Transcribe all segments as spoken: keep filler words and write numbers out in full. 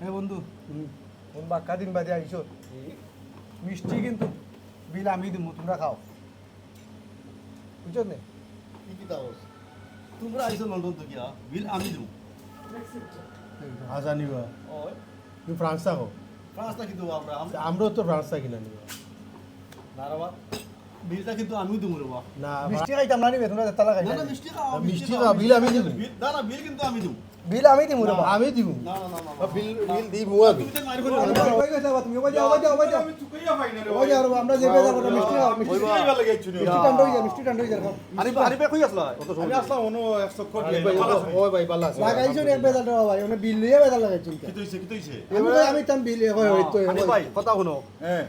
এ বন্ধু, তুমি কোন বাক্কা দিন বাদে আইছো? মিষ্টি কিন্তু বিল আমি দিমু, তুমরা খাও। বুঝছো নি? কি কি দাও? তুমরা আইছো লন্ডন তো কিয়া? বিল আমি দিমু। আচ্ছা, নিবা। ওই। তুমি ফ্রান্স থাকো? ফ্রান্স থাকি তো আমরা। আমরা আমরাও তো ফ্রান্স থাকি না, নিবা। না রে বা, বিলটা কিন্তু আমিও দিমু রে বা। না, মিষ্টি খাইতাম না নিবে, তুমরা তালা খাইতাম। না, না, মিষ্টি খাও, না, মিষ্টি মিষ্টি খাও, খাও, বিল আমি দিমু। বিল, না, না, বিল কিন্তু আমি দিমু। বিল আমি দিমু রে বা। আমি দিমু। না, না, না, না, না। বিল, বিল দিমু আমি। তুমি তো মারি ফেলো। ওই গেছে বা তুমি, ওই যাও, ওই যাও, ওই যাও। আমি চুকাইয়া পাই না রে ওই যাও, বা। আমরা যে বেজার করে মিষ্টি খাও, মিষ্টি ওই বা। খাইবার লাগি আইছো নি। মিষ্টি ঠান্ডা অই যায়, মিষ্টি ঠান্ডা অই যায়, খাও। আরে, আরে, কই আসলা? আমি আসলাম, অনো এক চক্কর আরে দিয়ে, ভাই, ভালো আছো নি? ওই ভাই, ভালো আছো? লাগাইছো নি এক বেজার রে ভাই, অনো বিল লইয়া বেজার লাগাইছো নি? কিতা অইছে, কিতা অইছে? আমি তো, আমি তাম বিল, ওই, ওই, তো, আরে ওই। ভাই, কথা হুনো। হ্যাঁ।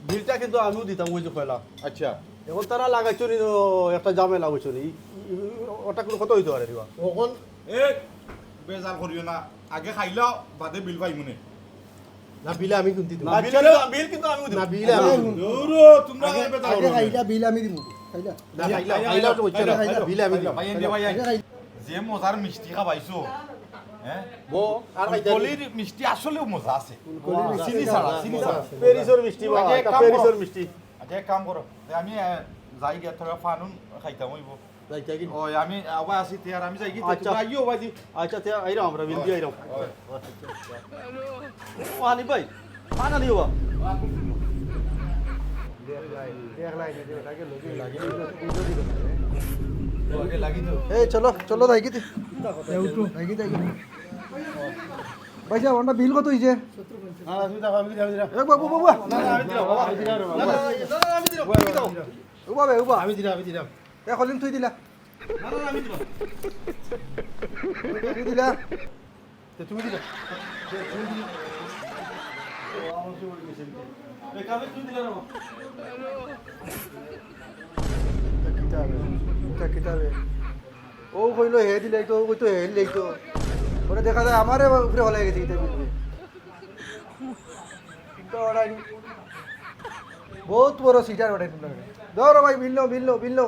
বিলটা কিন্তু আমিও দিতাম, ওই যে কইলা। আচ্ছা। এখন তারা লাগাইছো নি, ও একটা ঝামেলা অইছে নি। ই-, ই-, ওটা কোনো কথা অইতে পারে নি বা? অখন এ, বেজার করিও না, আগে খাইলাও, বাদে বিল পাইমু নে। না, বিল আমি কিন্তু দিমু। না, বিল আচ্ছা, কিন্তু, বিল কিন্তু আমিও দিমু। না, বিল আমি দিমু। দৌড়ো, তুমরা আগে, আগে বেজার আগে করো না। খাইলা, বিল আমি দিমু। খাইলা। না, খাইলা, খাইলা, খাইলা, খাইলা, খাইলা, খাইলা, বিল আমি দিমু। ভাই, এনে ভাই, আগে খাইলা। যে মজার মিষ্টি খাবাইছো, হ্যাঁ? বো, আর খাইতা নি? কলির মিষ্টি আসলেও মজা আছে। কলির মিষ্টি চিনি ছাড়া, মজা চিনি আছে। ছাড়া। প্যারিসর মিষ্টি বা, আচ্ছা, এক এটা কাম করো। প্যারিসর মিষ্টি। আচ্ছা, এক কাম করো, তে আমি, আহ, যাই গিয়া, থোড়া ফানুন খাইতাম অইবো। যাইতা কি? ওই, আমি আবার আসি, তে আর আমি যাই কি, তে আচ্ছা। তোমরা আইও, বাজি। আচ্ছা, তে আইরাম আমরা, বিল দিয়া আইরাম। ওই। ও, হানিফ ভাই, পান আনিও বা। এই, চলো, চলো, যাই কি তে? যাই কি, যাই কি? ভাই সাহেব, আমরা বিল কত অইছে? না, না, তুমি যাও, আমি দিলাম, আমি দিলাম। এ, বাবু, বাবু। না, না, আমি দিলাম, বাবা, আমি দিলাম রে, বাবা। না, না, না, না, আমি দিলাম, আমি দিলাম। উবা বে, উবা। আমি দিলাম, আমি দিলাম। এ, কলিন, তুই দিলা। না, না, না, আমি দিলাম। তুই দিলা। তে তুমি দিলা। তে তুমি দিলা। ও, আমার কি বলে গেছে? এ, কামে তুই দিলা না? এটা কিতা বে? এটা কিতা বে? ও কইলো হে দিলাই তো, ও কইতো হে দিলাই তো। ওরে দেখা যায় আমারে উপরে হলাই গেছে এটা বিল। কিন্তু ওরা বহুত বড় সিটার ওটা। ধরো ভাই, বিল লো, বিল লো, বিল লো।